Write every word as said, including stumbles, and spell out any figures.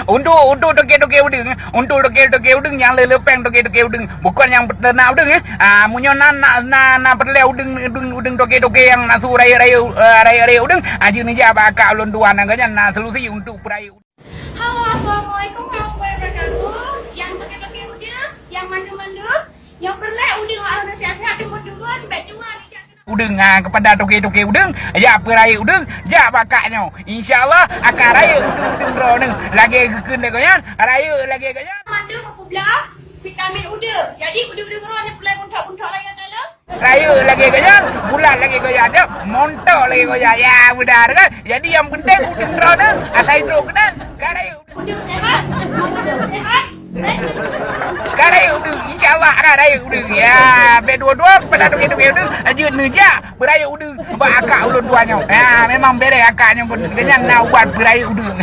Untuk, untuk toke-toke udeueng, untuk toke-toke udeueng nyang le leupeng toke-toke udeueng, bukon nyang peuteunak udeueng, eh. Ah, meunyoe na, na, na, na peureulèe udeueng, udeueng, udeueng toke-toke nyang na su rayeuk-rayeuk, eh, rayeuk-rayeuk udeueng, ah, jeuet neujak bak akak ulôn tuan, gobnyan na solusi untuk peurayeuk udeueng. Halo, assalamualaikum warahmatullahi wabarakatuh. Nyang toke-toke udeueng, nyang mandum-mandum, nyang peureulèe udeueng, alhamdulillah, sehat-sehat, deungon-deungon, bèk tuha, neujak udeueng, ha, kepada toke-toke udeueng, jak peurayeuk udeueng, jak bak akak nyoe. Insya Allah, akan rayeuk udeueng-udeueng droeneuh. Lagèe geukheun lé gobnyan, rayeuk lagèe gobnyan. Mandum peubloe vitamin udeueng. Jadi, udeueng-udeueng droeneuh peureulèe buntok-buntok rayeuk dalam. Rayeuk lagèe gobnyan, bulat lagèe gobnyan, montok lagèe gobnyan. Ya, beudar kan? Jadi, nyang penting udeueng droeneuh, asai trok keunan, ka rayeuk. Udeueng sehat, udeueng sehat. Ka rayeuk udeueng, insya Allah ka rayeuk udeueng. Ya, bèk dua-dua pada toke-toke udeueng, jeuet neujak peurayeuk udeueng bak akak ulôn tuan nyoe. Ya, memang bèrèh akak nyoe pun, gobnyan na ubat peurayeuk udeueng.